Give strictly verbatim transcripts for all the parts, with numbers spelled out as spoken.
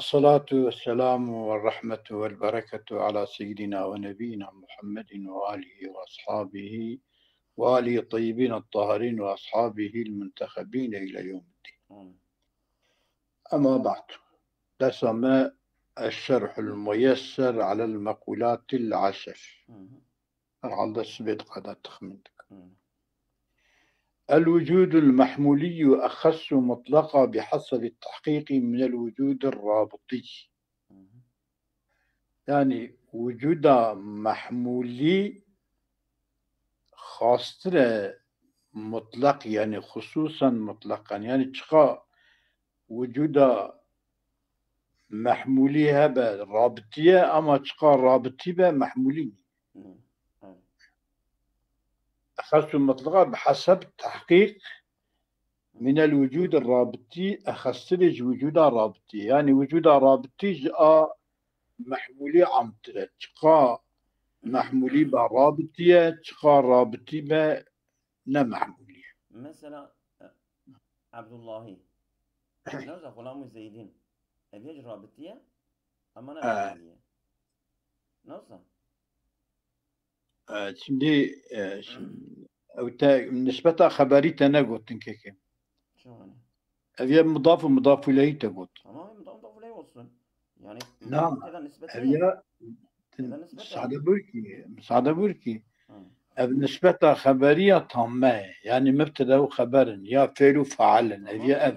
الصلاة والسلام والرحمة والبركة على سيدنا ونبينا محمد وآله وأصحابه وآله الطيبين الطاهرين وأصحابه المنتخبين إلى يوم الدين. Amin. أما بعد. Dersa me الشرح الميسر على المقولات العشر. Hı hı. Herhalde sibê diqada texmîn dikim. Hı. الوجود المحمولي أخص مطلقا بحسب التحقيق من الوجود الرابطي. Hı hı. Yani vücuda mahmulî xastir e mutlaq, yani xususen mutlaqan. Yani çiqa vücuda mahmulî hebe rabitî ye, ama çiqa rabitî be mahmulî nî. Hı. Evet. Exesu mutlaqa bi heseb tehqîq min el wicûd rabitî, exestirê ji wicûda rabitî. Yani wicûda rabitî ji a mehmûlî amtir e. Çiqa mehmûlî be rabitî ye, çiqa rabitî be ne mehmûlî ye. Mesela, e, Abdullahî. Newza Xulamû Zeydîn. Ev yek rabitî ye, ama ne Evet. mehmûlî ye. Newza? E, şimdi, e, şimdi ew te nisbeta xeberî te negotin kekê. Çawa ne? Ev ye mudaf û mudaf ileyhî te got. Tamam, mudaf mudaf ileyh olsun. Yani Na, mudaf têda nisbet ev heye. ya Têda nisbet heye. Sade bûr ki, sade bûr ki. Hı. Ev nisbeta xeberiya tam me ye. Yani mübteda û xeberin. Ya fiil û faal in. Ev Tamam. ya ev.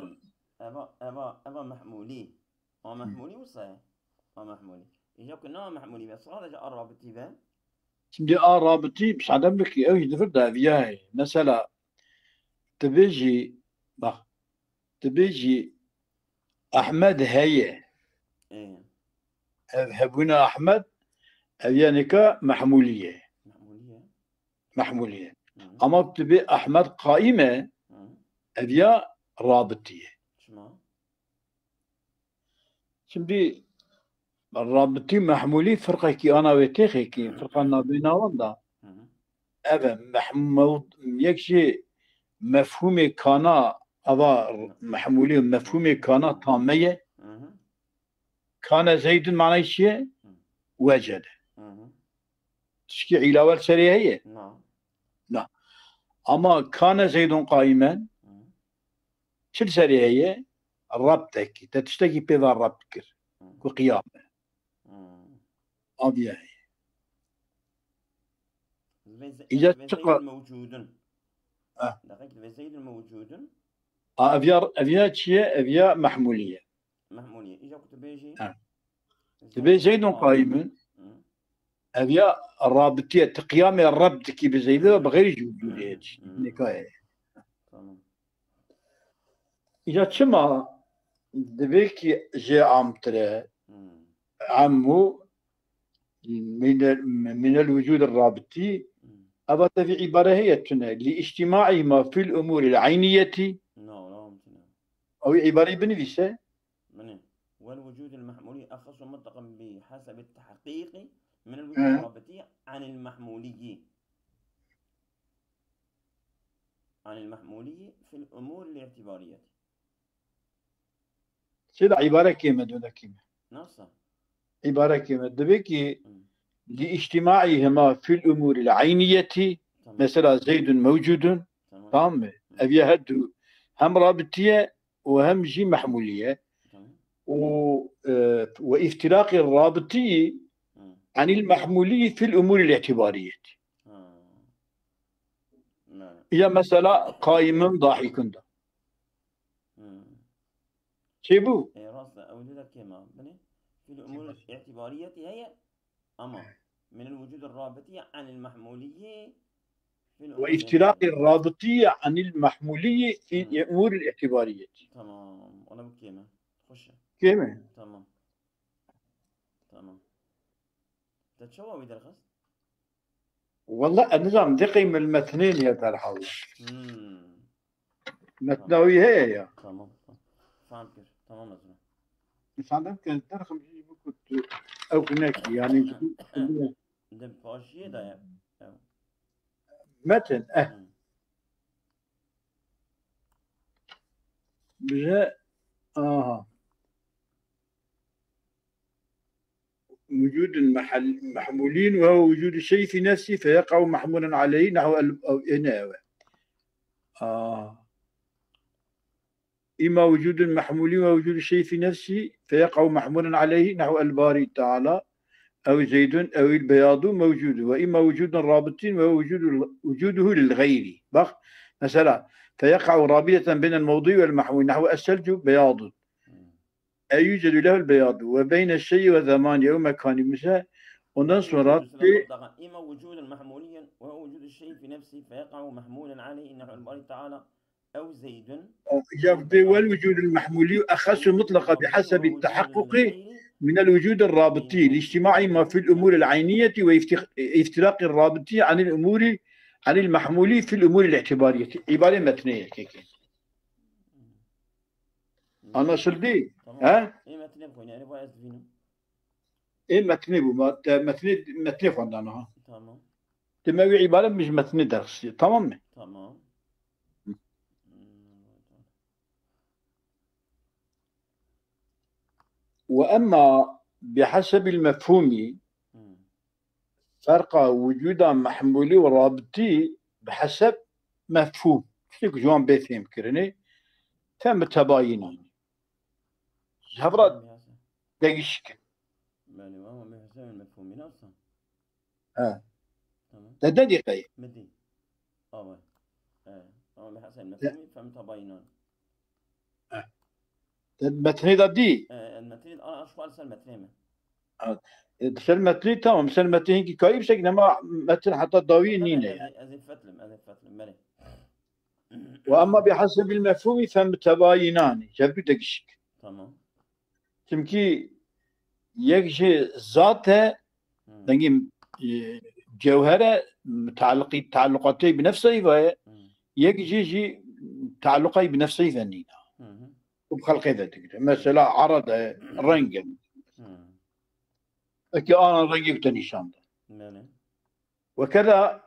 Eva, eva, eva mehmûlî. A mehmûlî wisa ye. A mehmûlî. Îja ku na mehmûlî be, sadece a rabitî be. Şimdi a rabitî, sade bûr ki, ew jî di vir de ev ya ye. Mesela, tu bêjî, bak, tu bêjî Ahmed heye. Ê, Ev hebûna Ahmed, ev ya nika mehmûlî ye. mehmûlî ye. Mehmûlî ye. Hı. Ama tu bê Ahmed qaîm e, Hı. ev ya rabitî ye. Çima? Şimdi rabitî mehmûlî firqekî ana wê têxekî, firqa nabêna wan da. Hı hı. Ev e, mehmû-, yek jî mefhûmê kana, ava mehmûlî û mefhûmê kana tam me ye. Hı hı. Kane Zeydun manayê çi ye? Hı. Wecede. Hı hı. Tişkî îlawe li serê heye? Na. Na. Ama kane Zeydun qaimen, Hı. çi li serê heye? Rabtekî. Te tiştekî pê ve rabt kir. Hı. Ku qiyam e. Hı. Aviye heye. Ve ze-, Îca ve çiqa- Zeydun mewcudun. Ha. Deqek ve Zeydun mewcudun. A, ev ya, ev ya çi ye? Ev ya mehmûlî ye. Mehmûlî ye. Îja ku tu bêjî. Ha. Zeydun Tu bê Zeydun qaimun. qaimun. Hı. Ev ya rabitî ye. Tu qiyamê rabt dikî bi Zeydê ve bi xeyrî ji wicûdê ye. Hı. Nikaye. Tamam. Îca çima divê ki jê amtir e? Hı. Amû minel, minel wicûd rabitî. Hı. Eva te vî îbare heye tune. Li îctimaî ma fil umûril eyniyetî. No, no, tune. Ew îbareyê binivîse. Binê. والوجود المحمولي أخص مطلقا بحسب التحقيق من الوجود Hı. الرابطي عن المحمولي. عن المحمولي في الأمور الاعتبارية. Sê de îbare kêm e, dûne kêm e. Nasıl? Îbare kêm e. Divê ki Hı. li îctimaîhima fil umûril eyniyetî. Tamam. Mesela Zeydun mewcudun. Tamam. Tamam mı? Hı. Ev ya her du hem rabitî ye û hem jî mehmûlî ye. Tamam. Û, e, ve îftiraqî rabitî Hı. anil mehmûlî fil umûril îtibariyetî. Ha. Ne. Ya mesela qaimun dahikun da. Hı. Çê bû? E, rast e, ew de kêma. Binê. في الأمور الاعتبارية هي أما من الوجود الرابطي عن المحمولي في الأمور Ve îftiraqî الاعتبارية. rabitî anil mehmûlî fi Hı. umûril îtibariyetî. Tamam. Ona bu kêma. Hoş. Kêm e? Tamam. Tamam. Te çawa wî derxist? Walla ez nizanim, dê qey min metnê niye derhal. Hmm. Metna wî heye ya. Tamam. Tamam. Fam kir. Tamam, ez. Sandım ki derxim jî bikut ew nekî, yani De paşiyê de ya. Ya. metin, eh. Hmm. Bize, aha. وجود محل-، محمولي وهو وجود الشيء في نفسه فيقع محمولا عليه نحو ال-، أو إن أو. آه. إما وجود محمولي وهو وجود الشيء في نفسه فيقع محمولا عليه نحو الباري تعالى أو زيد أو البياض موجود، وإما وجود رابطي وهو وجود ال-، وجوده للغير. Bak, mesela, فيقع رابطة بين الموضوع والمحمول نحو الثلج بياض. أي يوجد له البياض وبين الشيء وزمان أو مكان. Mesela, ondan sonra إما وجود محموليا وهو وجود الشيء في نفسه فيقع محمولا عليه نحو الباري تعالى أو زيد. جابتي والوجود المحمولي أخص مطلقا بحسب التحقق من الوجود الرابطي لاجتماع ما في الأمور العينية وافتراق الرابطي عن الأمور، عن المحمولي في الأمور الاعتبارية. عبارة متنية كيكي. Anlaşıldı? Tamam. He? Ê metnê bixwîne, erê vay ez divînim. Ê metnê bû, ma-, te metnê, metnê xwendana ha. Tamam. Te me wî îbare min ji metnê derxistiye. Tamam mı? Tamam. وأما بحسب المفهوم Hmm. فرقا وجودا محمولي ورابطي بحسب مفهوم. Tiştek ji wan bê fêhm kirinê, te mitebayînan. Ji hev re degişik in. Belê, ama bi hesabê mefhûmî nasıl? He. Tamam. Te de dîqeyê. Midî. Awe. He. Ama bi hesabê mefhûmî fem tabayînan. He. Te metnê de dî. He, metnê de, a, a, şu an ser metnê mi? Ha. E, ser metnê tamam. Ser metnê hinkî kayî bişek, nema metn heta dawî nîne. Tamam, ez, ez ê fetlîm, ez ê fetlîm, belê. وأما بحسب المفهوم فمتباينان. Ji hev du degişik. Tamam. Çimkî yek jî zat e, Hmm. dengê, e, cewher e, tealluqî, tealluqatê bi nefseyî ve ye. Hmm. Yek jî jî tealluqayî bi nefseyî ve nîne. Hı hı. Û bi xelqê ve digire. Mesela arad e, reng e. Hmm. Eke ana rengê te nîşan de. Belê. وكذا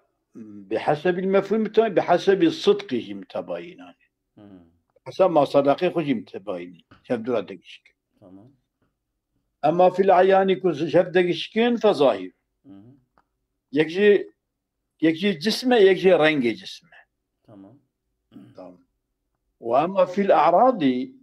بحسب المفهوم متباين، بحسب الصدق jî mitebayînan. Hmm. Hesab ma sedaqê xwe jî mitebayîn. Ji hev du re degişik. Tamam. Ema fil eyanî ku ji hev degişik in fe zahîr. Hı hı. Yek jî, yek jî cism e, yek jî rengê cism e. Tamam. Tamam. Ve ema fil a'radî,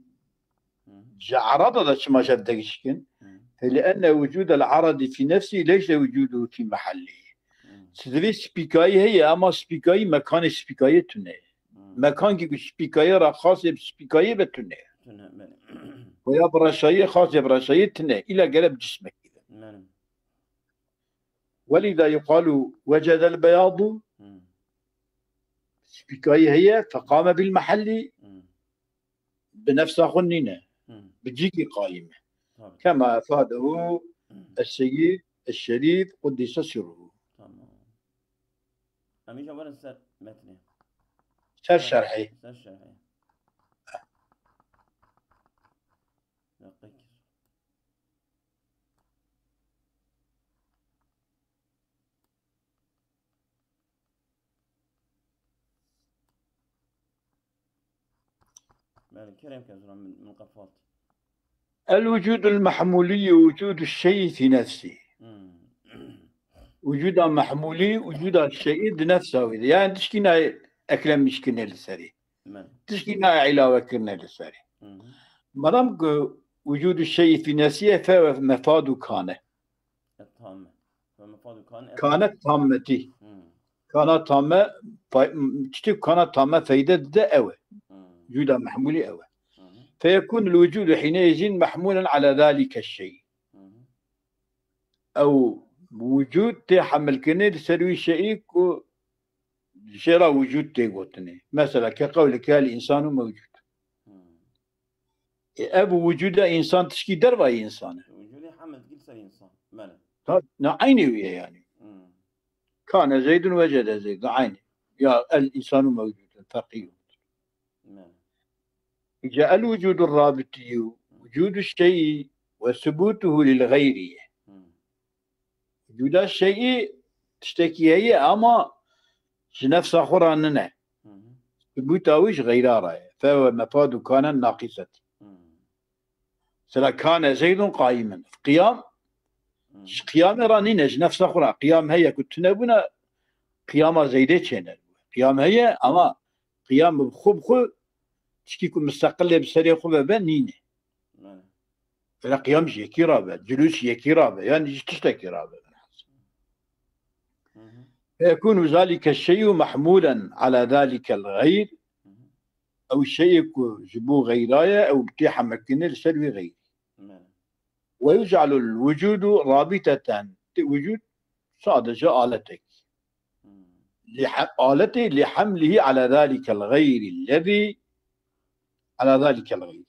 Hı. ji a'rada da çima ji hev degişik in? Hı. Fe li enne wucûdel a'radî fî nefsî leyse wucûduhu fî mehellî. Hı. Divê spîkayî heye, ama spîkayî mekanê spîkayê tune. Hı. Mekankî ku spîkayê re xasê bi spîkayê ve tune. Tune, belê. Veya bi reşayê xasê bi reşayê tune. Îla gere bi cismekî ve. Belê. Welîda yuqalu wecedel beyadu. Hı. Spîkayî heye, feqame bil mehellî. Hı. Bi nefsa xwe nîne. Hı. Bi cîkî qayîm e. Tabii. Kema efadehu Hı. Es-Seyyid Es-Şerîf Quddise Sirruhu. Tamam. Em îca werin ser metnê. Ser şerhê. Ser şerhê. Deqîk. Belê, kerem ke zira min, min qefalt. El wucudul mehmulî wucudu şeyî fî nefsî. Hmm. Wucuda mehmulî, wucuda şeyî di nefsa wî de. Yani tişkî nayê eklenmiş kirine li serî. Belê. Tişkî nayê îlave kirine li serî. Hı hı. Madem ku wucudu şeyî fî nefsî ye, fe mefadu kane. E, tamme. Ve mefadu kane. Kane tammetî. Hmm. Kana tamme, fay-, tiştê kana tamme feyde dide ew e. Hmm. Cuda mehmulî ew e. Hı hı. Feyekûn el wucudu hîne izîn mehmûlen ala zalike şeyî. Hı hı. Ew wucud tê hemilkirinê li ser wî şeyî ku jê re wucud tê gotinê. Mesela ke qewlike el însanu mewcud. Hmm. E, ev wucuda însan tişkî dervayî însan e. Wucudê hemd gil ser însan. Belê. Ta, ne eynî wî ye yani. Hmm. Kane Zeydun wecede Zeydun, eynî. Ya el însanu mewcudun, ferqî yok. Belê. Îca el wucudu rabitî, wucudu şeyî ve subutuhu lil gayri ye. Hmm. Cuda şeyî tiştekî heye ama ji nefsa xwe re nine. Hı hı. Subûta wî ji xeyra re ye. Fe ve mefadu kane naqîsetî. Hı. Mesela kane Zeydun qayimen. Qiyam Ji qiyamê re nîne, ji nefsa xwe re. Qiyam heye ku tune bûne, qiyama zeydê çêne. Qiyam heye ama qiyam bi xwe bi xwe tişkî ku misteqilê bi serê xwe vebe nîne. Vere qiyam ji yekî rabe, culûs ji yekî rabe, yanî ji tiştekî rabe. Feyekûnu zalike şey'u mahmûlen ala zalike l-gayr, ew şey'ê ku ji bo geyra ye, ew tê hemilkirinê li ser wî geyrî. Ve yuc'alul vücudu rabiteten. Tê vücud sadece aletek. Li he-, aletê li hemlihi ala zalike l-gayri lezî ala zalike l-gayri.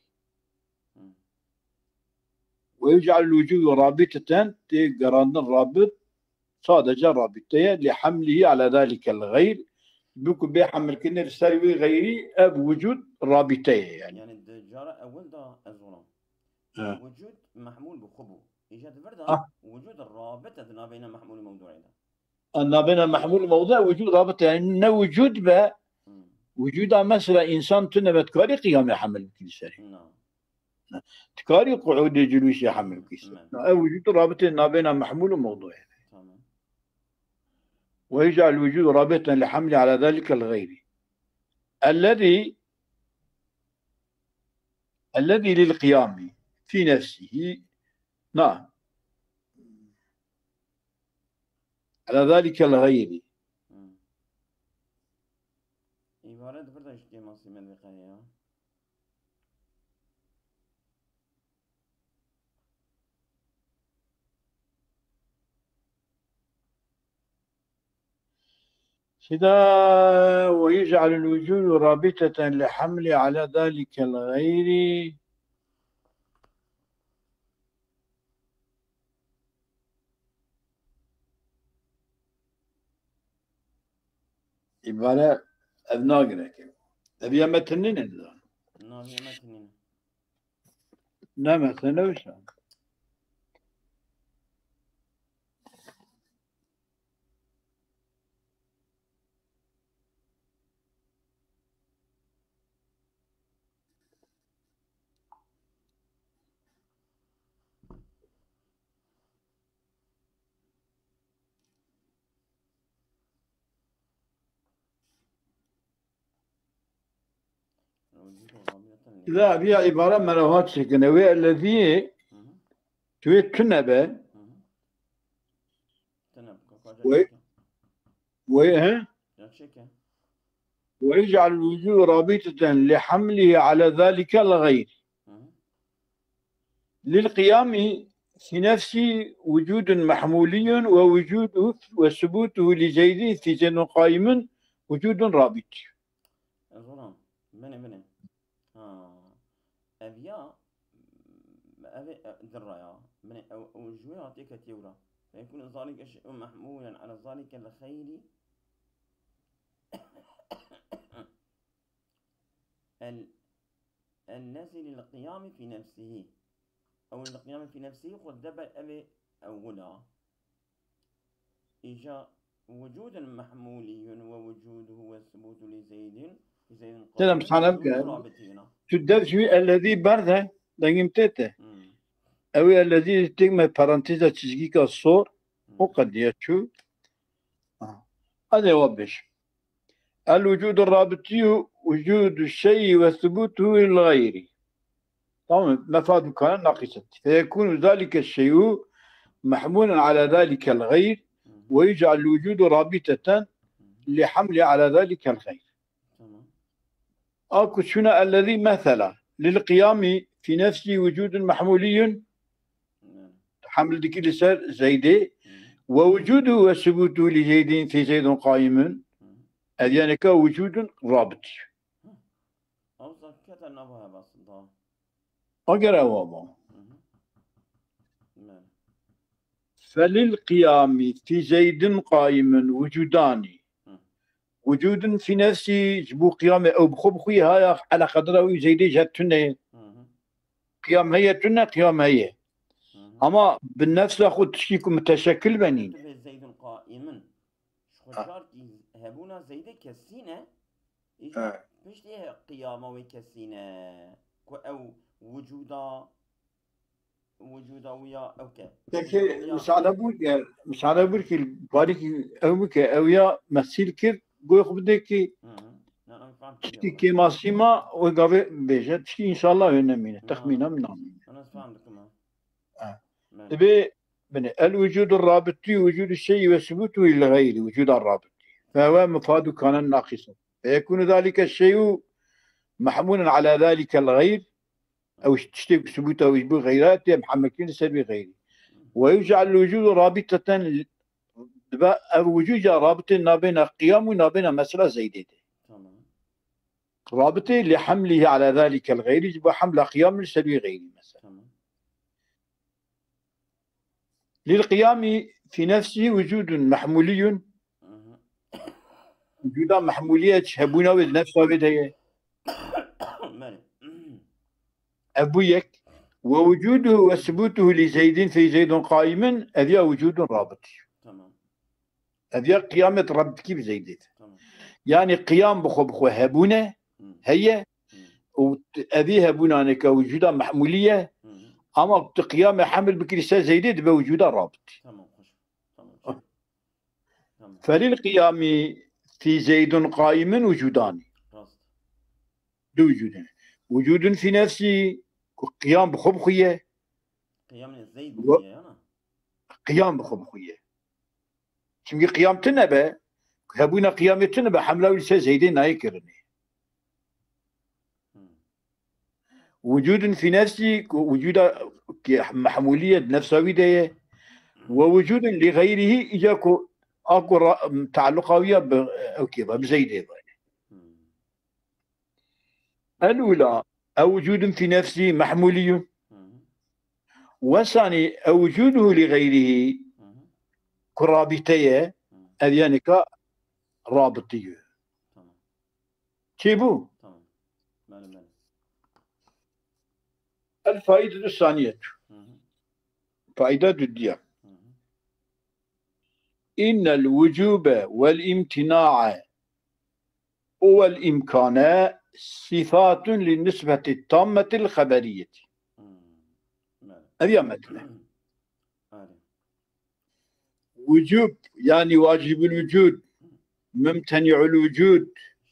Ve yuc'alul vücudu rabiteten, tê gerandin rabit, sadece rabite ye, li hemlihi ala zalike l-gayr, bi ku bê hemilkirinê li ser wî geyrî, ev vücud rabite ye yani. Yani di cara ewil de ez olam. He. Vücud mahmûl bi xwe bû. Îca di vir de Ah. Vücud rabite di navbeyna mahmûl û mewduê de. Nabêna mahmûl mewdu vücud rabite, yani ne vücud be, Hmm. Vücuda mesela insan tune be dikarî qiyamê hemil bikî li serê. Na. Dikarî qu'udê culûsê hemil bikî ser. Na, ev vücud rabite nabêna mahmûl û mewdu ye. Tamam. Ve yuc'al vücudu rabiten li hemli ala zalike l-gayri. Ellezî, ellezî lil qiyami fî nefsihi. Na. Ala zalike l-gayri. Hmm. Îbare di vir de ji kêmasî me diqeye ya. Sida ve yuc'alul vücudu rabiteten li hemli ala zalike l-gayri. Îbare ev nagireke. Ev ya metin nîne didan. Nav ya metin nîne. Ne metin ne wisa. La, ev ya îbare me re hat çêkin. Ew ê ellezî Hı hı. Tu ê tune be. Hı hı. Tune be, kaka Wê, çêke. Wê, he? Ya çêke. Ve yec'al vücudu rabiteten li hamlihi ala zalike l-gayr. Hı hı. Lil qiyami fi nefsi vücudun mahmuliyun ve vücudu ve subutuhu li Zeydin fi Zeydun qaimun vücudun rabit. Ez olam. Bine, bine. Ha. Ev ya, ev ê, e, dirra ya. Bine, ew, ew ji wê hatiye ketiye wira. Feyekûn zalike şey'un mahmûlen ala zalike l-xeyrî. El, ellezî lil qiyamî fî nefsihî. Ew lil qiyamî fî nefsihî xwe de ber ev ê ewil a. Îca vücudun mahmuliyun ve vücuduhu ve subutu li Zeydin, li Zeydin Selam, qawlun sana vücudun bike. Rabitiyuna. Tu dev jî ellezî berde, dengim tête. Hmm. Ew ellezî tek me paranteza çizgîka sor, Hmm. o qediye çû. Ha. Hadi ewa beş. El vücudu rabitiyu vücudu şey'i ve subutuhu lil gayri. Tamam, mefad mukane naqiset. Feyekunu zalike şey'u mahmulen ala zalike l-gayr ve yec'al vücudu rabiteten li hamli ala zalike l-gayr. Tamam. A ku çûne ellezî mesela lil qiyamî fî nefsî vücudun mahmuliyun. Evet. Haml dikî li ser Zeydê. Hı. Ve vücudu ve subutu li Zeydin fî Zeydun qaimun. Hı. Ev yani ka vücudun rabit. Hı. Ew zat kete nava hevasında. Eger ew ava. Hı hı. Evet. Felil qiyamî fî Zeydin qaimun vücudani. Hı. Vücudun fî nefsî, ji bo qiyamê ew bi xwe bi xwe haya eleqedira wî Zeydê ji tune. Hı hı. Qiyam heye tune, qiyam heye. Hı hı. Ama bi nefsa xwe tişkî ku miteşekil be nîne. Divê Zeydun qaimun. Ji xwe Ha. carkî hebûna Zeydê kesî ne, îja Ha. piştî qiyama wê kesî ne. Ku ew vücuda وجودا ويا اوكي. Peki, misale bû ki, misale bû ki, barî ki ew bike, ew ya mesîl kir, goy xwe bide ki, Hı hı. Ne, em faham tiştî kêmasîma, o gavê bêje, tiştî înşallah wê nemîne, Ya. Texmîna min namîne. Ana faham dikim ha. Ha. Ben. Dibê, bine, el vücudu rabiti, vücudu şeyi ve subutu il gayri, vücuda rabiti. Fe ve mufadu kanen naqisun. Fe yekunu zalike şeyu mahmulen ala zalike el gayr, ew tiştê ku subûta wî ji bo xeyra tê, hemlekirî li ser wî xeyrî. Ve yuc'el vücudu rabiteten, dibe ev vücûd ya rabitê nabêna qiyam û nabêna mesela zeydê de. Tamam. Rabitê li hemlîhi ala zalike el xeyrî, ji bo hemla qiyam li ser wî xeyrî mesela. Tamam. Lil qiyamî fî nefsî vücudun mehmuliyun. Hı hı. Vücuda mehmuliye, hebûna wê di nefsa wê de ye. Belê. Ev bû yek. Ve vücuduhu ve subutuhu li Zeydin fî Zeydun qaimin, ev ya vücudun rabit. Tamam. Ev ya qiyamet rabitî bi Zeydê de. Tamam. Yani qiyam bi xwe bi xwe hebûne, Hı. heye, Hı. û t-, evî hebûnaneke vücuda mehmulî ye, Hı hı. ama tu qiyamê hemil bikirî ser Zeydê dibe vücuda rabit. Tamam, hoş. Tamam. Tamam. Felil qiyamî fî Zeydun qaimin vücudanî. Rast. Du vücudin. Vücudun fî nefsî, ku qiyam bi xwe bi xwe ye, Qiyamê Zeyd Wa- diye yana. qiyam bi xwe bi xwe ye. Çimkî qiyam tune be, hebûna qiyamê tune be, hemla wî li ser Zeydê nayê kirinê. Hmm. Vücudun fî nefsî, ku vücuda ki mehmûlî ye, di nefsa wî de ye. Ve vücudun li xeyrîhî, îca ku a ku ra-, tealluqa wî ya bi ew kê be, bi Zeydê be. Hmm. El ula, ew vücudun fî nefsî mehmûlî yû. Hmm. Ve sanî, ew vücuduhu li xeyrîhî, Hmm. ku rabîte ye, Hmm. ev yenika rabitî yû. Tamam. Çi bû? Tamam. Belê, belê. El faidetu saniyet. Hı hı. Faîda dudiya. Hı hı. Innel vücube vel imtinae vel imkane sifatun li nisbeti tammetil xeberiyeti. Hmm. Belê. Ev ya metne. Belê. Vücub, yani vacibul vücud, mümteni'ul vücud,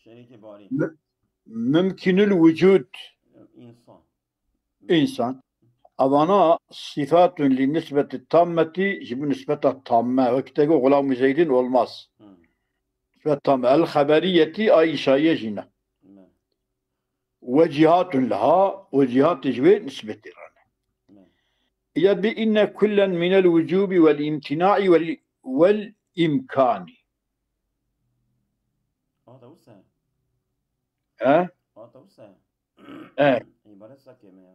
Şerîkê barî. mü-, mümkünül vücud, İnsan. insan. Evana sifatun li nisbeti tammeti, ji bu nisbeta tamme. Wekî te got, Gulam Zeydin olmaz. Hmm. Nisbet tamme. El xeberiyeti, a înşaiye jî ne. Belê. Ve cihatun leha, ve cihatê ji wê nisbetê re ne. Belê. Ya bi inne kullen minel vücubi vel imtina'i vel, vel imkani. Aa, da wisa. He? Aa, da wisa. He. İbaret sakeme ya.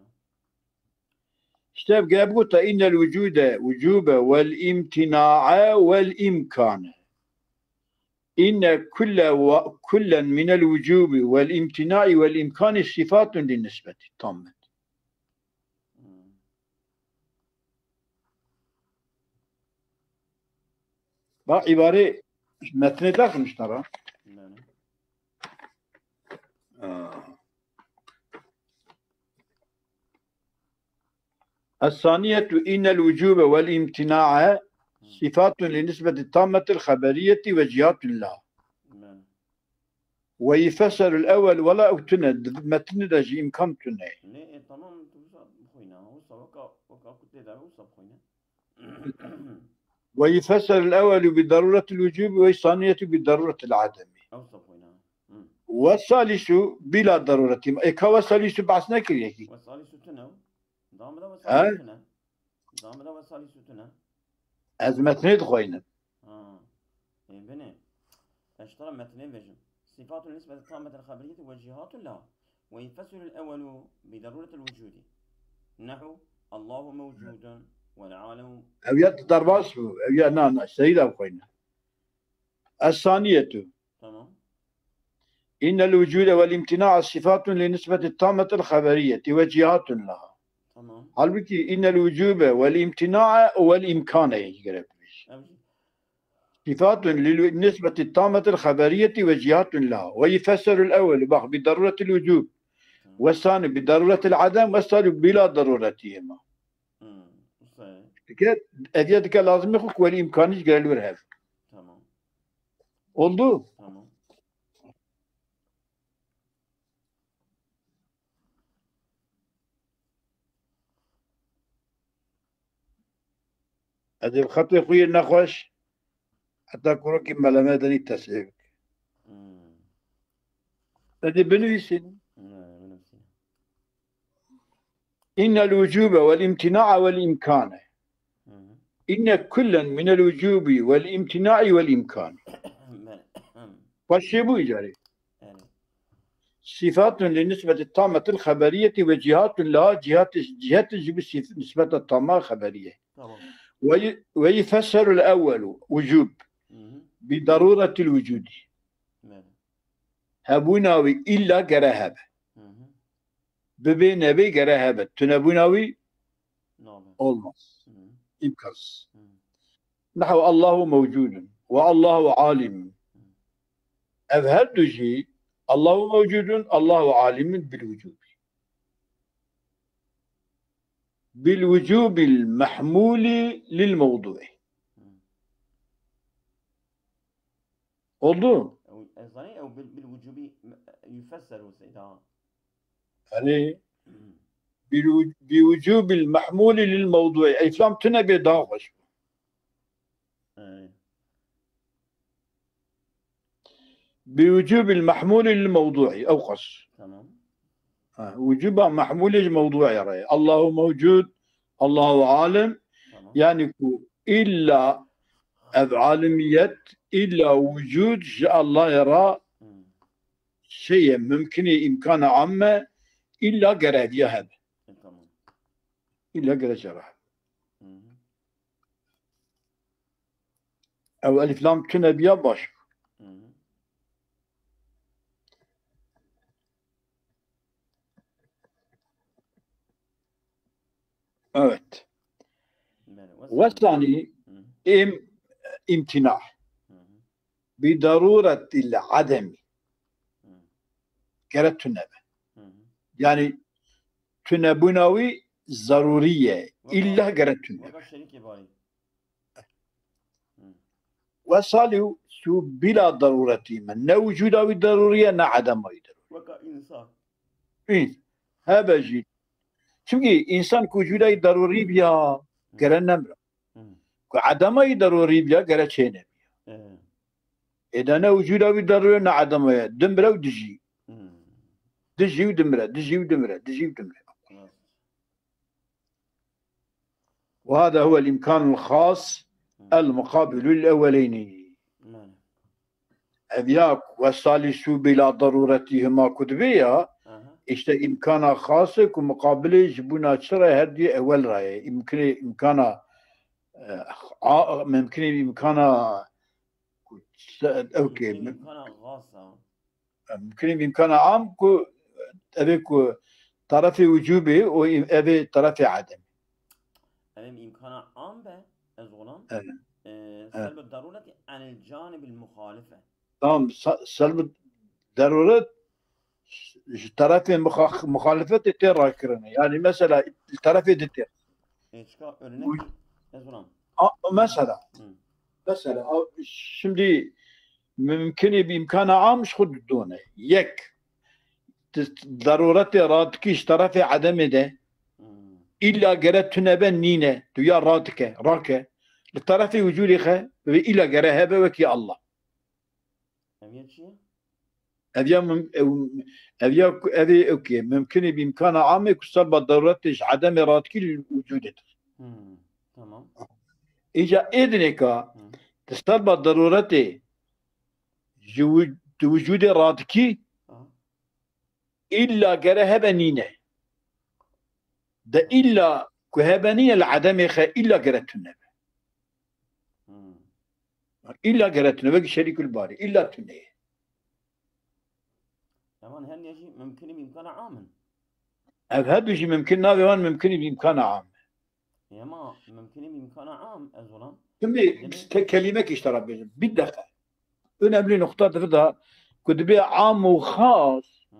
İşte ev gere bigota innel vücude, vücube vel imtina'a vel imkane. İnne kulle ve, kullen minel vücubi vel imtina'i vel imkani sifatun li nisbeti tammet. Hmm. Bak, îbarê metnê daxim ji te re. Belê. Aa. Es-saniyetu innel vücube vel imtina'a sifatun li nisbeti tammetil xeberiyeti ve cihatun la. Belê. Ve yifeserul ewel, wela ew tune, di metnê de jî îmkan tune. Lê, e, tamam, tu wisa bixwîne. Wisa weka, weka ku tê de, wisa bixwîne. Ve yifeserul ewelu bi daruretil vücubi ve saniyetu bi daruretil ademi. Ew wisa bixwîne. Hı. Ve salisu bila darureti. E, ka ve salisu behs nekiriye ki. Ve salisu tune. Dame de ve Ha? salisu tune. Dame de ve salisu tune. Ez metnê dixweynim. Ha. E, bine. Eştara metnê vejim. Sifatun nisbeti tammetel xeberiyeti ve cihatun la. Ve yifesulul ewelu bi daruretil vücudi. Nehu Allahu mevcudun vel alemu. Ev ya derbas bû. Ev ya na, na, seyda bixweyne. Es-saniyetu. Tamam. İnnel vücude vel imtina'a sifatun li nisbeti tammetil xeberiyeti ve cihatun laha. Tamam. Halbuki innel vücube vel imtina'a vel imkane gerek. Ev jî. Sifatun li nisbeti tammetil xeberiyeti ve cihatun laha. Ve yifeserul ewelu, bak, bi daruretil vücub. Tamam. Ve sani bi daruretil adem ve salisu bila daruretihima. Hmm. Dike, eviya dike lazimê xwe ku welî îmkanî ji gel wir hev. Tamam. Oldu? Tamam. Ez ê bi xetê xwe yê nexweş heta kurokî meleme denî tesê bike. Hmm. Ez ê binivîsînim. Ne, öyle bir şey. إن الوجوب والامتناع والإمكان. Hı hı. إن كلا من الوجوب والامتناع والإمكان. Ben- Paşê bu îcarê. Yani, صفات للنسبة التامة الخبرية وجهات لها جهات جهات جب الصف- نسبة التامة خبرية. tamam. وي- ويفسر الأول وجوب Hı hı. بضرورة الوجود. Yani, Hebûna wî îlla gere hebe. Hı hı. Bibê nebê gere hebe. Tunebûna wî Nabe. olmaz. Hı hı. İmkansız. Hı. نحو الله موجود والله عالم. Ev her du jî الله موجود، الله عالم بالوجوب. بالوجوب المحمول للموضوع. Hı. Oldu. Ew, ez zanî ew bil, bil wucubi me- yufesseru seyda. Yani بالو- بوجوب المحمول للموضوع. Elif lam tune bê daha xweş. Ee, بوجوب المحمول للموضوع. Ew qas. tamam. Ha, وجوبا محمول ji موضوع re. الله موجود، الله عالم. Tamam. Yani ku illa ev alimiyet, illa vücud ji Allah'e ra Hı. şeye, mümkünê, imkana amme, illa gere eviya hebe. E, tamam. İlla gere jara. Hı hı. Ev elif lam tune biya baş. Hı hı. Evet. Bele, Ve sani Hı hı. im, imtina. Hı hı. Bi daruretil ademi. Hı. Gere tune be. Hı hı. Yani tunebûna wî zarûrî ye. Weka- İlla gere tune be. Weka şerîkê barî. Hı. Ve salî su bila daruretî me. Ne vücuda wî darûrî ye, ne edema wî darûrî. Weka insan. În. Hebe jî. Çünkü insan ku vücuda wî darûrî biya, gere nemre. Hı. Ku edema wî darûrî biya, gere çêne biya. Ee, Êde ne vücuda wî darûrî, ne edema ye. Dimre û dijî. hı. Dijî û dimre, dijî û dimre, dijî û dimre. Evet. وهذا هو الإمكان الخاص المقابل للأولين. Yani. Ev ya ku ve salî su bila daruretî hima ku dibe ya, Aha. işte imkana xas e ku muqabilê ji bûna çi re her duyê ewel re ye. İmkini, imkana, e, a, mümkünê imkana ku se- ew ke Mümkün imkana xas a. Mümkünê imkana am ku evê ku tarafê vücubê û im- evê tarafê edem. Em imkana am be, ez olam. Evet. Ee, Selb daruret anil canibil muhalife. Tamam, sa- selb daruret ji tarafê muxa- muhalefetê tê rakirine. Yani mesela tarafê di tê. E, çika örnek, Uy- ez olam. A- Mesela, Hı. mesela a- şimdi mümkünê bi imkana am ji xwe didone. Yek, ti- daruretê radikî ji tarafê edemê de Hı. illa gere tune be nîne. Tu ya radike, rake. Li tarafê vücudê xe ve illa gere hebe wekî Allah. Em ya çi ye? Ev ya mim- ev, ev ya ku- ev ê ew ke mümkünê bi imkana amê ku selba daruretê ji edemê radikî li vücudê de. Hı. Tamam. Îca êdinê ka Hı. di selba daruretê ji wi- di vücudê radikî Aha. illa gere hebe nîne. De illa ku hebe nîne li edemê xe illa gere tune be. Hı. Îlla gere tune, wekî şerîkul barî. Îlla tune ye. Evan her ne jî mümkünî bi imkana am in. Ev her du jî mümkün navê wan mümkünî bi imkana am. Ema mümkünî bi imkana am ez olam. Şimdi tek kelime ki işte Rabbim. Bir dakika. Önemli nokta da ku dibe am û xas. Hı.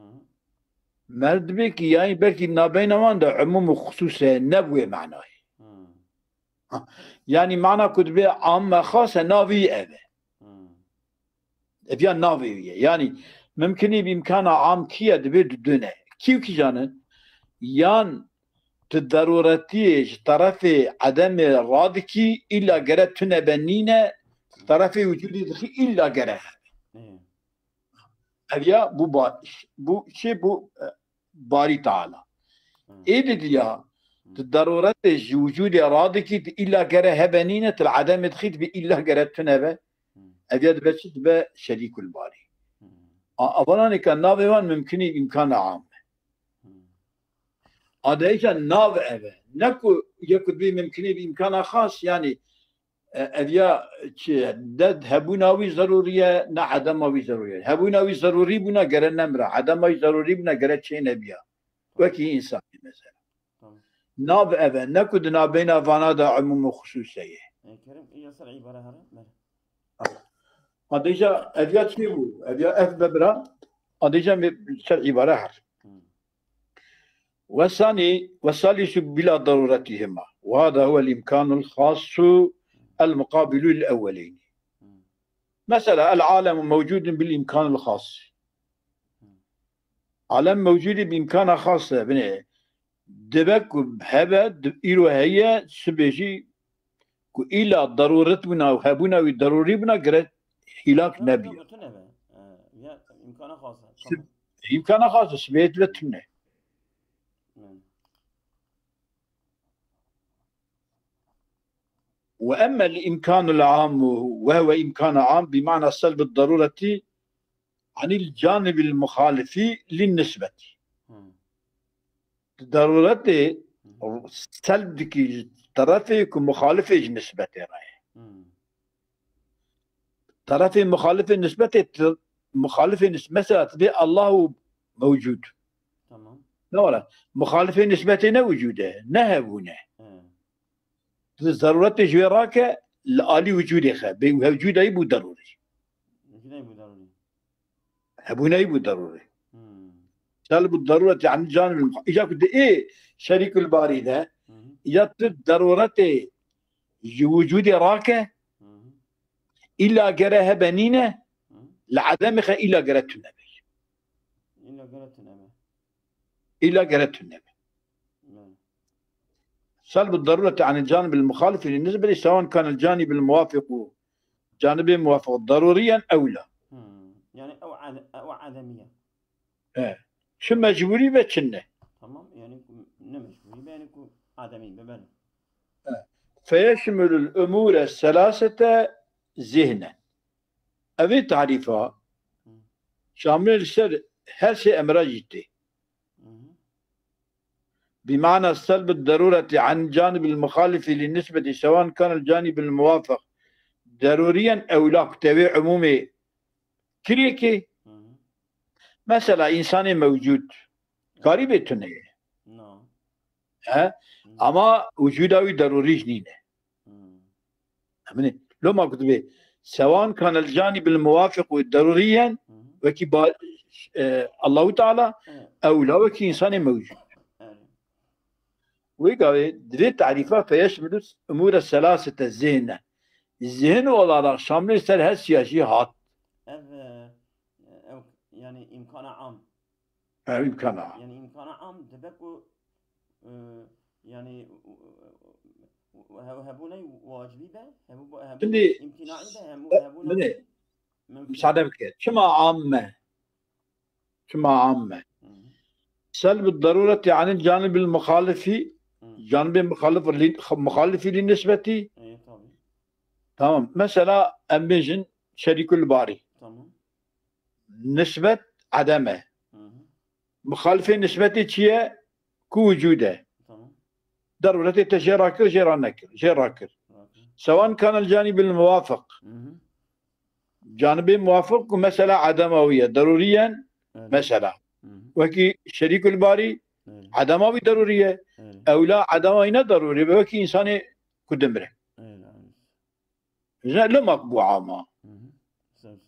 Mer dibe ki yani belki nabeyna wan da umum û xusûs e, ne bu manayê. Hı. Yanî mana ku dibe amme xas e, navî ev e. Hmm. Ev ya navê wî ye. Yanî mimkinî bi îmkana am kî ye, dibe du ne. Kî û kîjan in? Yan tu deruretiyê ji terefê edemê radikî, îlla gere tune be nîne, terefê wicûdê dixî îlla gere hebe. Hmm. Ev ya bû ba-, bû çi bû, e, Barî Teala. Hmm. Ê di diya, Hmm. tu deruretê ji wicûdê radikî, tu îlla gere hebe nîne, tu li edemê dixî, tu bi îlla gere tune be. Hmm. Ev ya dibe çi? Dibe şerîkul barî. Hmm. A, avalanê ka navê wan mimkinî îmkana am e. Hmm. A de îca nav ev e. Ne ku ye ku dibê mimkinî bi îmkana xas, yanî, e, ev ya çi, de hebûna wî zerûrî ye, ne edema wî zerûrî ye. Hebûna wî zerûrî bûna gere nemra, edema wî zerûrî bûna gere çê nebiya. Wekî însanî mesela. Tamam. Nav ev e, ne ku di navbeyna vana de umûm û xisûse ye. E, Kerim, ya ser îbare here, bere. Adêja ev ya çi bû? Ev ya ev be bira, adêja me ser îbare her. Hmm. Wesanî, wesalisu bila daruretihima. Ve hada huvel imkanul xassu el muqabilu lil ewweleyni. Hmm. Mesela, el alemu mewcudun bil imkanul xas. Hmm. Alem mewcudî bi imkana xas e. Binê, dibe ku hebe, di-, îro heye, sibê jî ku îla daruret bûna û hebûna wî darûrî bûna gere hîlak nebiye. Tune be. E, ya imkana xas e. Sib-, Tamam. imkana xas e, sibê dibe tune. Hmm. Ve emmel imkanul amu ve huve imkana am bi mana selbid darureti anil canibil muhalifi lin nisbeti. Hmm. Daruretê Hmm. selb dikî ji terefê ku muxalifê ji nisbetê re ye. Hmm. Terefê muxalifê nisbetê tu, muxalifê nis-, mesela tu bê Allahu mewcud. Tamam. Ne were? Muxalifê nisbetê ne wicûd e, ne hebûn e. He. Tu zaruretê ji wê rake, li alî wicûdê xe. Bê wicûdayî bû darûrî. Wicûdayî bû darûrî. Hebûnayî bû darûrî. Hmm. Şel bû darûret, yani canibî. Îca ku di ê şerîkul barî de, Hı hı. ya tu darûretê ji wicûdê rake, Hı hı. îlla gere hebe nîne, Hı. li edemê xe îlla gere tune be. Îlla gere tune be. Îlla gere tune be. Evet. Selbû darûreti anil canibil muxalifi li nisbeti sewan kanil canibil muwafiqu canibê muwafiq darûriyen ew la. Hmm. Yani ew ad-, ew ademiye. E. Çi mecbûrî be çi ne. Tamam, yani ku ne mecbûrî be, yani ku ademî be, belê. E. Feyeşmilul umure selasete zihnen. Evê tarîfa Hı. şamil ser her sê emra jî tê. Hı hı. Bimana selbit darûreti an canibil muxalifi li nisbeti sewan kanil canibil muwafiq darûriyen ew la, ku tevê umûmê kirêkê. Hı hı. Mesela însanê mewcûd karî bê tune ye. No. He? Hı. Ama wicûda wî darûrî jî nîne. Hı. Emine, loma ku dibê, sewan kanel canibil muwafiq û darûriyen, Hı hı. wekî ba-, e, Allahu Teala, Evet. ew la wekî însanê mewcûd. Evet. Wê gavê, divê tarîfa feyeşmilu umûre selasete zihne. Zihin olarak şamilê ser her siyasî hat. Ev, e, ev, yani imkana am. Ev imkana. Yani imkana am dibe ku, e, yani, he-, hebûney wacibî be, hebû-, hebûney Şimdi, imtinaî be, hebû-, e, hebûney Şimdi, mümkün. Müsaade bike. Çima amme? Çima amme? Hı hı. Selbit darûreti anil canibil muxalifi, Hı. canibê muxalif li, muxalifi li nisbeti. E, tabii. Tamam. Mesela em bêjin şerîkul barî. Tamam. Nisbet edem e. Hı hı. Muxalifê nisbetê çi ye? Ku wicûd e. Tamam. Darûretê te jê rakir, jê ranekir, jê rakir. Rakir. Sewan kanel canibil muwafiq. Hı hı. Canibê muwafiq ku mesela edema wî ye. Darûriyen Evet. mesela. Hı hı. Wekî şerîkul barî, Evet. edema wî darûrî ye. Evet. Ew la edema wî ne darûrî be, wekî însanê ku dimire. Evet, evet. Ji ne lomak bû ama. Hı hı. Söz.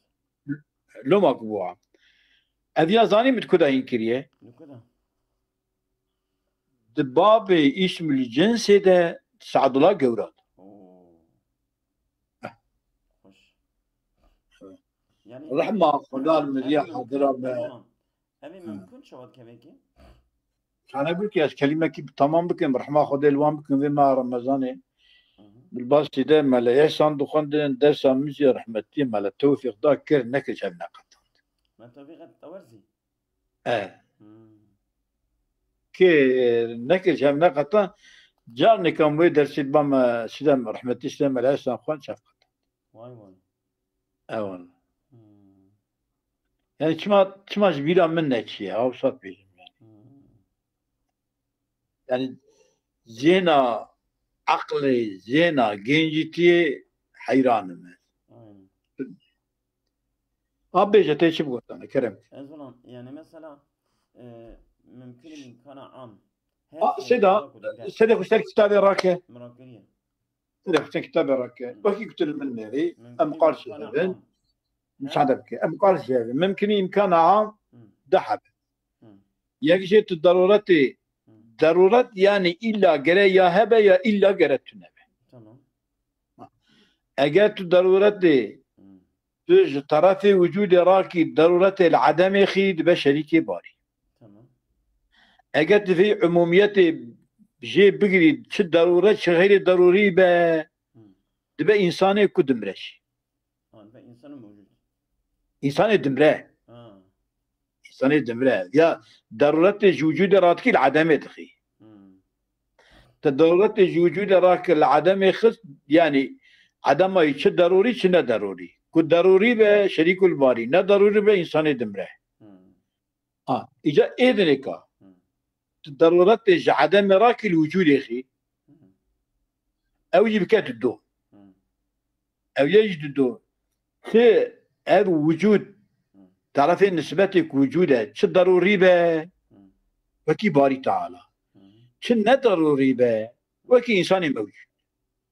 Lomak bû ama. Ev ya zanî min di ku da hîn kiriye? Di ku da? Di babê îsmil cinsê de Sadullah Gewra. Yani rehma Xweda li miriya hazira be. Ev ê mimkun çawa dikevekî? Çane bû ki ez kelimekî bi tamam bikim, rehma Xwedê li wan bikim vê meha Remezanê. Hı hı. Bilbasî de Mele Ehsan dixwendin, dersa min jî rehmetî Mele Tewfîq da kir, nekir hev neqetand. Mele Tewfîq et Tewerzî? E. Hmm. Kê, e, nekir hev neqetand, carnêkan wê dersî ba me Sidem, rehmetî Sidem Mele Ehsan xwend çav qetand. Vay vay. Ewan. Hmm. Yani çima, çima ji bîra min neçiye, ew sat bêjim yani. Hmm. Yani zêna, aqlê, zêna, gencîtiyê heyran im ez. Aynen. A bêje te çi bigotane, kerem. Ez ulan, yani mesela, e, mümkün imkana am. A, Seda, Seda xwe ser kitabê rake. Merak kiriye. Sirê xwe kitabê rake. Hı. Wekî ku tu li min nêrî, mümkün em qal imkana şêvin. Am. Müsaade bike. Em qal şêvin. Mimkinî îmkana am Hı. du heb. Hı. Yek jê tu deruretê, Hı. deruret yani illa gere ya hebe ya illa gere tu nebe. Tamam. Eger tu deruretê Hı. tu ji terefê wicûdê rakî deruretê li edemê xî dibe şerîkê barî. Tamam. Eger tu vê umûmiyetê jê bigirî, çi derûre, çi xeyrê derûrî be, Hmm. dibe însanê ku dimre jî. Ha, dibe însanê mewcûd. Însanê dimre. Ha. Însanê dimre. Ya derûretê ji wicûdê radikî li edemê dixî. Hmm. Te derûretê ji wicûdê rakir li edemê xist, yanî edema yî çi derûrî, çi ne derûrî. Ku derûrî be, şerîkul barî. Ne derûrî be, însanê dimre. Hmm. Ha, îca ê dinêka. Hmm. Tu derûretê ji edemê rakî li wicûdê xî. Hmm. Ew jî bike dido. Hmm. Ew yê jî dido. Ti ev wicûd, Hmm. terefê nisbetê ku wicûd e, çi derûrî be, Hmm. wekî barî teala. Hmm. Çi ne derûrî be, wekî însanê mewcûd.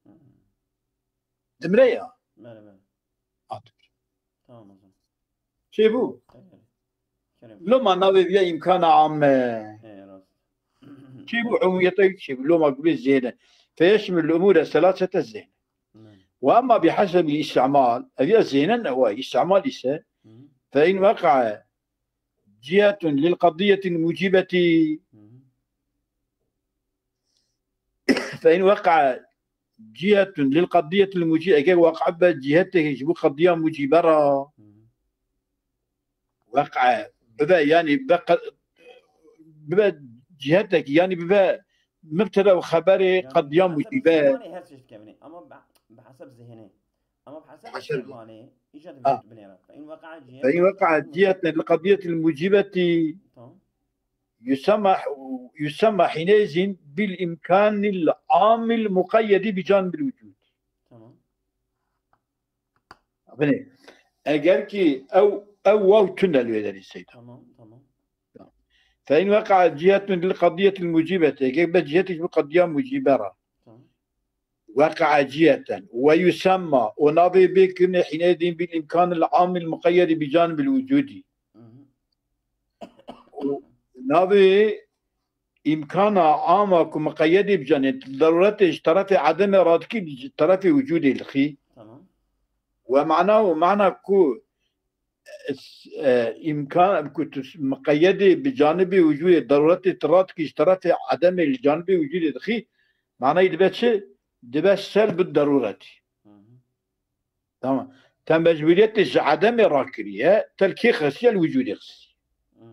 Hmm. Dimre ya. Bele, bele. Hat. Tamam o zaman. Çêbû. Evet. Kerem. Loma navê viya îmkana am e. He, rast. Çêbû, umumiyeta wî çêbû. Loma gurê zêne. Feyeşmil umure selasete zêne. Evet. Ve emma bi hasebil istimal, ev ya zêne ne wa, istimal ise, Hı. fe in waqa'a cihetun lil qadiyetil mucibeti. Hı. Fe in waqa'a cihetun lil qadiyetil muci-, eger waqe be cihetek ji bo qadiya mucibe ra, Hı. waqe bibe, yani be qa-, bibe cihetek, yani bibe mibteda û xeberê Yani qadiya bi heseb mucibe. Îstimalê her çeşit kevine. Ama bi, bi heseb zihni. Ama bi heseb Haşa. Îstimalê, îca Ha. Binêre. Fe in waqa'a cihet. Fe in waqa'a cihet li qadiyetil mucibeti. Tamam. Yusemma, yusemma hineyzin bil imkanil amil muqeyyedi bi canibil vücud. Tamam. Binê. Eger ki ew, ew waw tune li wê derê seyda. Tamam, tamam. Fe in waqa'a cihetun lil qadiyetil mucibeti. Eger be cihetik bi qadiya mucibe ra. Tamam. Waqa'a ciheten. Ve yusemma. O navê bê kirine hineyzin bil imkanil amil muqeyyedi bi canibil vücudi. Hı hı. Û navê îmkana ama ku miqeyedê bicanê, deruretê ji terefê edemê radikî ji terefê wicûdê dixî. Tamam. We mana û mana ku, e, îmkan ku tu miqeyedê bi canibê wicûdê, deruretê tu radikî ji terefê edemê li canibê wicûdê dixî, manayî dibe çi? Dibe sel bi deruretî. Hı hı. Tamam. Te mecbûriyetê ji edemê rakiriye, te li kê xistiye, li wicûdê xistiye. Hmm.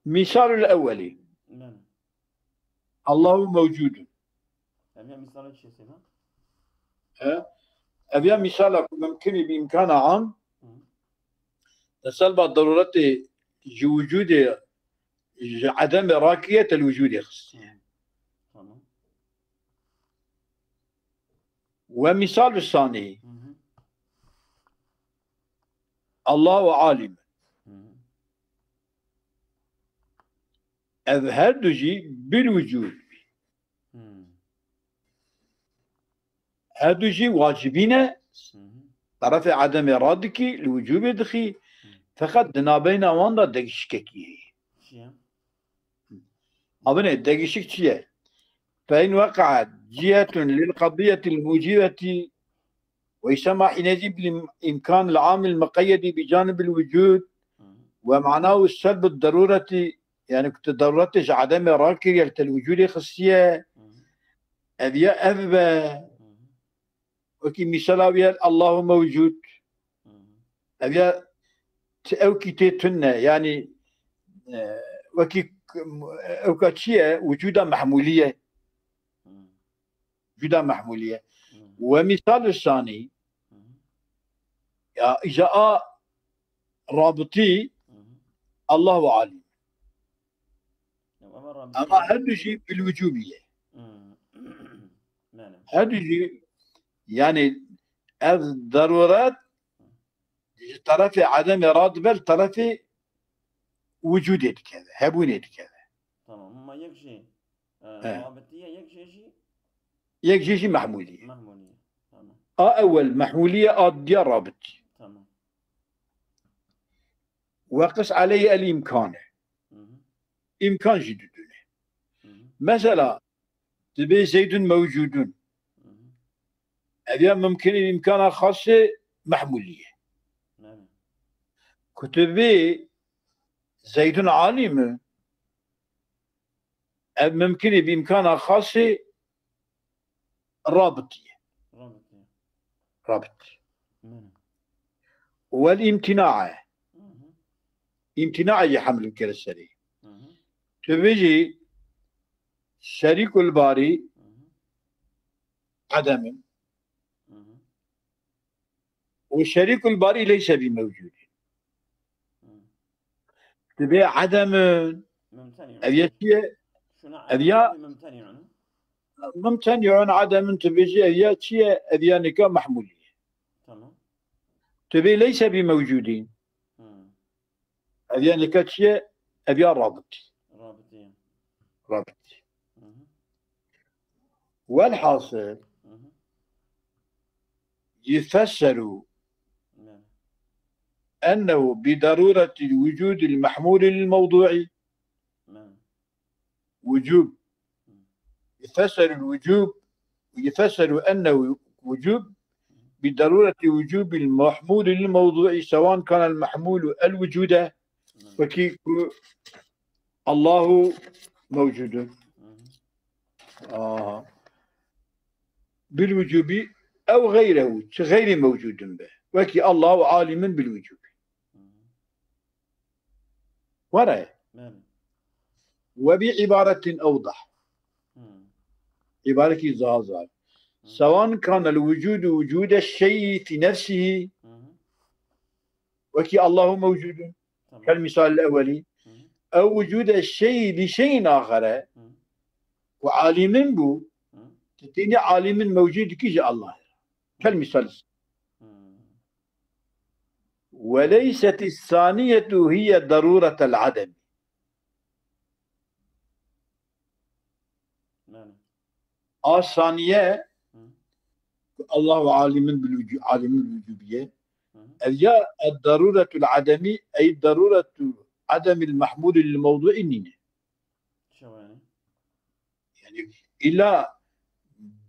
Mîsalul ewwelî. Bele. Allahu mewcûdun. Ev ya mîsala çi sena? He? Ev ya mîsala ku mimkinî bi îmkana am, Hı. te selba deruretê ji wicûdê, ji edemê rakiriye, te li wicûdê xistiye. Hı. Tamam. Ve mîsal bi sanî. Hı hı. Allahu alim. Hı hı. Ev her du jî bil wicûd. Hı. Her du jî wacibî ne. Hı hı. Terefê edemê radikî, li wicûbê dixî. Hı. Feqet di nabeyna wan de degişikekî heye. Çi ye? Abine, degişik çi ye? Fe in weqa'et cihetun lil qadiyetil mucibeti ويسمى حينئذ بالإمكان العام المقيد بجانب الوجود، ومعناه سلب الضرورة، يعني ku tu daruretê ji edemê rakiriye, li te li wicûdê xistiye. Ev ya ev be. Wekî mîsala wî ye, Allahu mewcûd. Ev ya ti ewkî tê tune. Yani, e, wekî ewka çi ye? Wicûda mehmûlî ye. Wicûda mehmûlî ye. We mîsal sanî, ya îja a rabitî, Allahu alim. Ama her du jî bil wicûbî ye. Her du jî, yani ev daruret ji terefê edemê radibe li terefê wicûdê dikeve, hebûnê dikeve. Tamam, ama yek jî, e, He. rabitî ye, yek jê jî Yek jê jî mehmûlî ye. Mehmûlî ye. Tamam. A ewel mehmûlî ye, a diya rabitî. Tamam. Weqis aleyh el îmkan e. Hı hı. Îmkan jî didune. Hı hı. Mesela, dibê Zeydun mewcûdun. Hı hı. Ev ya mimkinî îmkana xasê mehmûlî ye. Nane. Ku tu bê Zeydun alîm e, ev mimkinî bi îmkana xasê rabitî ye. Rabitî. Rabitî. Nane. Wel îmtina e. Hı hı. Îmtina ye hemlin kere serê. Hı hı. Tu bijî şerîkul barî Hı hı. edemin. Hı hı. Û şerîkul barî leyse bî mewcûdî. Hı. Dibê edemin. Mumteni'un. Ev ya çi ye? Şuna Ev ya edemin mumteni'un. Mumteni'un edemin tu bêjî ev ya çi ye? Ev ya nika mehmûlî ye. Tamam. Tu bê leyse bî mewcûdî. Hı. Ev ya nika çi ye? Ev ya rabitî. Rabitî. Rabitî. Hı hı. Welhasil, Hı hı. yufesseru Ne. ennehu bi darureti vücudil mahmuli lil mevdu'i. Ne. Vücub. Hı. Yufesseru vücub, yufesseru ennehu vücub bi darureti vücubil mahmuli lil mevdu'i, sewan kanel mahmulu el vücude. Hı. Wekî ku Allahu mewcudun. Hı hı. Aha. Bil vücubi ew gayrehu, çi gayrî mewcudun be. Wekî Allahu alimin bil vücubi. Hı hı. Were. Belê. Ve bi ibaretin ewdah. Hı. İbaretî zaza. Hı. Sewan kanel vücudu vücude şey'i fi nefsihi. Hı hı. Wekî Allahu mewcudun. Tamam. Kel misal ewelî. Hı hı. Ew vücude şey'i li şey'in axere. Hı. Ku alimin bû. Hı. Tênî alimin mewcud dikî ji Allah. Kel misal. Hı. Ve leyset saniyetu hiye daruretel adem. Yani. A saniye Hı. Allahu alimin bil vücu-, alimin vücubiye. Hı hı. Ev ya ed daruretul ademi ey daruretu ademil mahmuli lil mevdu'i nîne. Şewa yani. Yani illa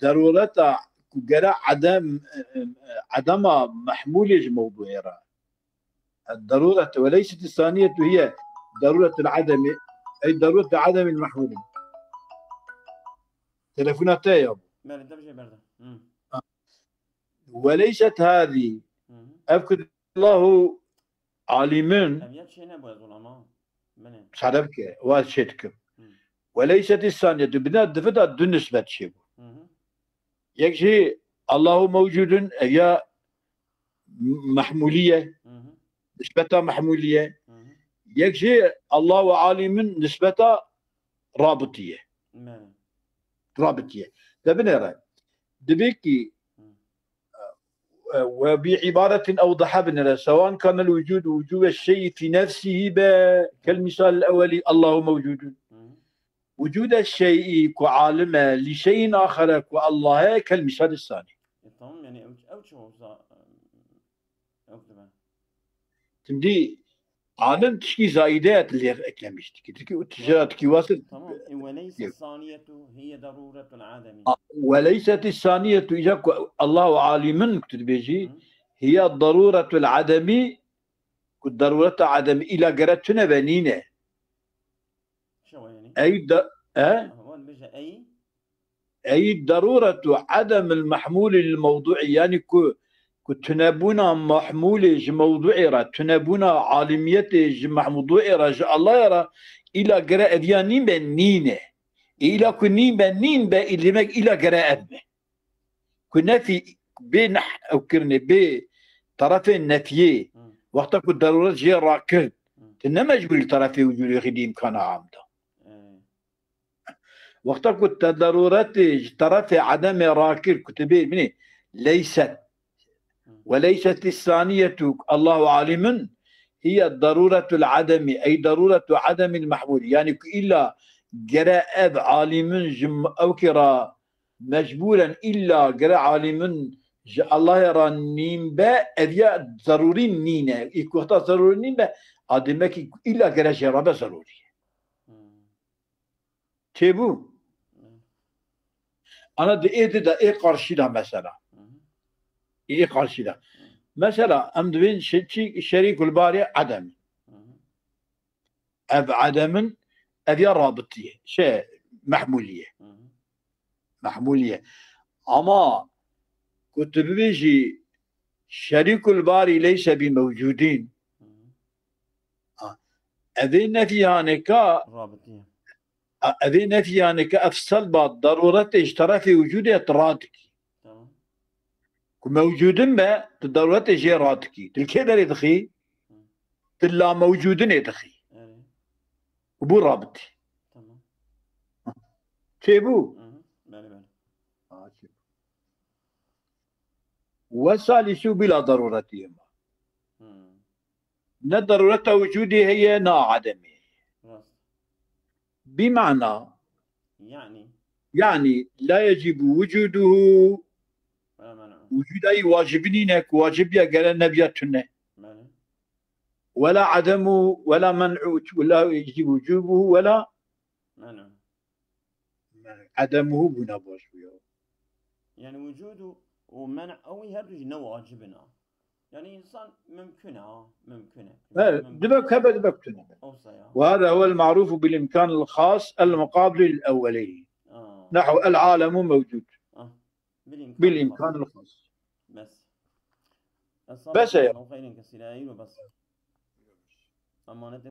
darureta ku gere adem, e, e, adema mahmulê ji mevduê re. Darurete ve leyset saniyetu hiye daruretul ademi, ey daruretul ademil mahmuli. Telefona te ya bu. Belê, te bijê berda. Hı. Ve leyset hadi. Hı hı. Ev ku Allahu alimin Ev ya çê nebû ez ulama. Belê. Sade bike, wa çê dikim. Hı. Ve leyset saniyetu, bina divi da du nisbet çê bû. Hı hı. Yek jî Allahu mewcudun, ev ya mehmûliye, Hı hı. nisbeta mehmûliye. Hı hı. Yek jî Allahu alimin nisbeta rabitiye. Belê. Rabitiye. Te binêre. Dibê ki, Hı. e, ve bi ibaretin ewdaha binêre. Sewan kanel vücud vücude şey'i fi nefsihi be, kel misal ewelî Allahu mewcudun. Hı hı. Vücude şey'i ku alim e, li şey'in axere ku Allah e, kel misal sani. E, tamam, yani ew, ew çi olsa, e, ew dibe. Şimdi Alim tişkî zayîde ye, tu lê eklemiş dikî. Dikî û tijara dikî wasil. Tamam. E, ve leyse saniyetu hiye daruratu ademi. A, ve leyset saniyetu, îca ku Allahu alimin ku tu dibêjî, Hı. hiye daruretul ademi, ku darureta ademi îla gere tune be nîne. Şewe yani. Ey da, e? Aha, wan bêje ey. Ey daruretu ademil mahmûlî lil mewduî, yanî ku, ku tunebûna mahmûlê ji mewduî re, tunebûna alimiyetê ji mewduî re, ji Allahê re, îla gere ev ya nîn be nîne. Îla ku nîn be nîn be, î demek îla gere ev be. Ku nefî bê neh ew kirinê, bê terefê nefiyê, Hı. wexta ku daruret jê rakir, Hı. tu ne mecbûrî li terefê wicûdê xî di îmkana am da. E, Wexta ku te daruretê ji terefê edemê rakir, ku tu bê binê leyset. Hı. Ve leyset saniyetu Allahu alimin hiye daruretul ademi, ey daruretu ademil mahmûl. Yanî ku îla gere ev alimin ji m-, ewkê re mecbûren îla gere alimin ji Allahê re nîn be, ev ya zerûrî nîne. Î ku wexta zerûrî nîn be, a demekî îla gere jê re be zerûrî ye. Hı. Çêbû? Hı. Ana di ê di de ê qarşî de mesela. Hı hı. Ê qarşî de. Mesela em dibên şe-, çi şerîkul barî edem. Hı hı. Ev edemin ev ya rabitiye. Şey, mehmûliye. Hı hı. Mehmûliye. Ama ku tu bibêjî şerîkul barî leyse bi mewcûdîn. Hı hı. Ha. Evê nefî haneka, Rabitiye. a, evê nefî haneka ev selba daruretê ji terefê wicûdê tu radikî. Tamam. Ku mewcûdin be, tu daruretê jê radikî. Tu li kê derê dixî? Hı. Tu la mewcûdinê dixî. Evet. Û bû rabitî. Tamam. Çêbû? Hı hı. Bele bele. Ha, çêbû. Ve salisu bila daruretî ma. Hı. Ne darureta wicûdê heye, ne edemê. Rast. Bi mana, Yani. yani, la yecîbu wicûduhu, Ve la men'u. wicûda wî wacib nîne, ku wacib ya gere nebiya tune. Bele. Ve la edemu, ve la men'u, ve la yecîbu wicûbuhu, ve la Men'u. edemuhu bûna baş bû ya. Yani vücudu û men' ew her du jî ne wacib in a. Yani insan mümkün a, mümkün e. Evet, dibek hebe dibek tune. Olsa ya. Ve hada huvel ma'rufu bil imkanil khas el muqabil lil evveli. Aa. Nahu el alemu mevcud. Ah. Bil imkan. Bil imkanil khas. Bes. Bes ya. Xeyrin kesîre ve bes. Emanet